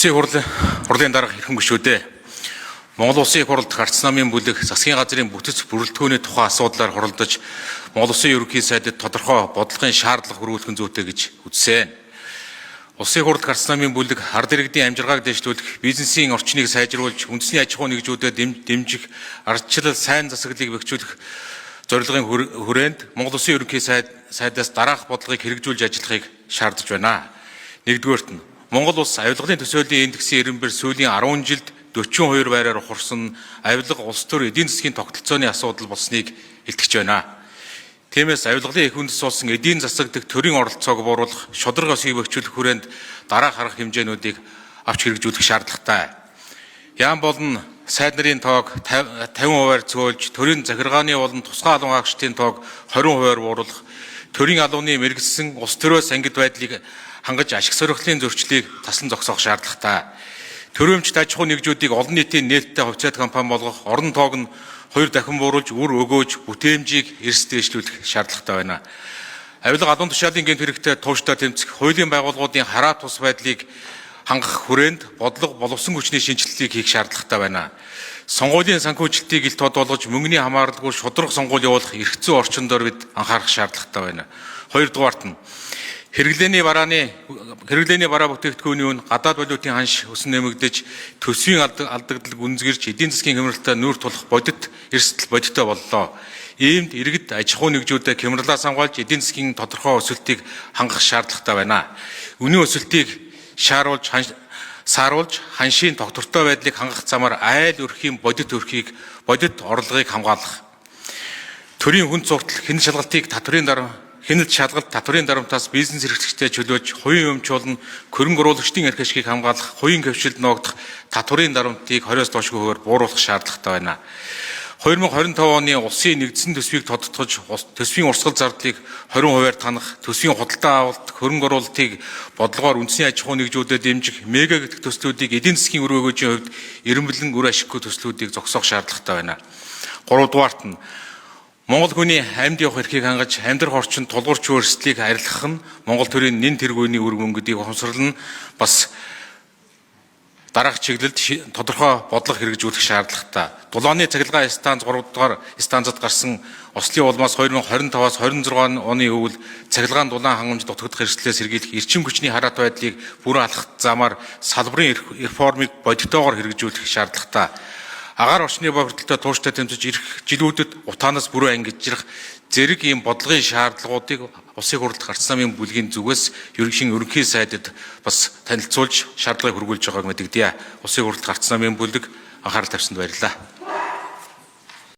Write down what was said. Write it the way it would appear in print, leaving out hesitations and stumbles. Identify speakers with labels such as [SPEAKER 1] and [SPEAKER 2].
[SPEAKER 1] Улсын хурлын дарга эрхэм гишүүдээ. Монгол Улсын их хурлд гарц намын бүлэг засгийн газрын бүтэц бүрэлдэхүүний тухай асуудлаар хуралдаж Монгол Улсын ерөнхий сайдад тодорхой бодлогын шаардлага хөрвүүлэх нь зүйтэй гэж үзсэн. Улсын их хурлд гарц намын бүлэг ард иргэдийн амжиргааг дэвшлүүлэх, бизнесийн орчныг сайжруулж, үндэсний аж ахуй нэгжүүдэд дэмжих, ардчлал сайн засаглалыг бэхжүүлэх зорилгын хүрээнд Монгол Улсын ерөнхий сайдаас дараах бодлогыг хэрэгжүүлж ажиллахыг шаардаж байна. Нэгдүгээрт нь Монгол улс авилгалын төсөөлийн индексийн эренбэр сүүлийн 10 жилд 42 байраар ухарсан авилга улс төр эдийн засгийн тогтолцооны асуудал болсныг илтгэж байна. Тиймээс авилгалын их үндэс болсон эдийн засаг дэх төрийн оролцоог бууруулах, шударга ёсыг бэхжүүлэх хүрээнд дараах арга хэмжээнүүдийг авч хэрэгжүүлэх шаардлагатай. Яам болон сайд нарын тоог 50%-аар цөөлж, төрийн захиргааны болон тусгай алуун хаагчдын тоог 20%-аар бууруулах, төрийн алууны мэргэжсэн улс төрөөс ангид байдлыг хангаж ашиг сонирхлын зөрчлийг таслан зогсоох шаардлагатай. Төрийн өмчт аж ахуй нэгжүүдийг олон нийтийн нээлттэй хувьцаат компани болгох, орон тоог нь 2 дахин бууруулж, үр өгөөж, бүтээмжийг эрс дэвшлүүлэх шаардлагатай байна. Авилга алуун тушаалын гэмт хэрэгтэй тууштай тэмцэх, хуулийн байгууллагуудын хараа тус байдлыг хангах хүрээнд бодлого боловсон хүчний шинэчлэлтийг хийх шаардлагатай байна. Сонгуулийн санхүүжилтийг ил тод болгож мөнгөний хамааралгүй шударга сонгуул явуулах эрх зүйн орчин дээр бид анхаарах шаардлагатай байна. Хоёрдугаарт нь хэрэглээний бараа бүтээгдэхүүний үн, гадаад валютын ханш өсөн нэмэгдэж, төсвийн алдагдал гүнзгэрч, эдийн засгийн хямралтай нүүр тулах бодит эрсдэл бодиттой боллоо. Иймд иргэд аж ахуй нэгжүүдэд хямралаас хамгаалж эдийн засгийн тодорхой өсөлтийг хангах шаардлагатай байна. Үнийн өсөлтийг сааруулж ханшийн тогтвортой байдлыг хангах замаар айл өрхийн бодит орлогыг хамгаалах. Төрийн хүнд суртал хяналт шалгалтыг татврын дарамтаас бизнес эрхлэгчдэд чөлөөлж, хувийн өмч болон хөрөнгө оруулагчдын эрх ашигыг хамгаалах, хувийн хвшилд ноогдох татврын дарамтыг 20-оос доош хувиар бууруулах шаардлагатай байна. 2025 оны улсын нэгдсэн төсвийг тодотгож, төсвийн урсгал зардлыг 20%-аар танах, төсвийн худалдаа авалт, хөрөнгө оруулалтыг бодлогоор үндэсний аж ахуй нэгжүүдэд дэмжих, мега гэдэг төслүүдийг эдийн засгийн үр өгөөжийн хувьд эренбэлэн үр ашиггүй төслүүдийг зогсоох шаардлагатай байна. Гуравдугаарт нь Монгол хүний амьд явах эрхийг хангаж, амьдрах орчинд тулгуурч өөрсдлийг арилгах нь Монгол төрийн нэн тэргүүний үр мөнгөдийг ухамсарлан бас дараах чиглэлд тодорхой бодлого хэрэгжүүлэх шаардлагатай. Дулааны цахилгаан станц 3 дугаар станцад гарсан ослын улмаас 2025-аас 26 оны өвөл цахилгаан дулаан хангамж дутагдах эрсдлээс сэргийлэх эрчим хүчний хараат байдлыг бүрэн алхах замаар салбарын реформыг бодитоогоор хэрэгжүүлэх шаардлагатай. Агаар орчны бохирдолтой тууштай тэмцэж ирэх жилүүдэд утаанаас бүрэн ангижрах зэрэг ийм бодлогын шаардлагуудыг Улсын хурлд гарц намын бүлгийн зүгээс ерөнхий сайдад бас танилцуулж шаардлагыг хүргүүлж байгааг мэдэгдэе. Улсын хурлд гарц намын бүлэг анхаарал тавьсанд баярлалаа.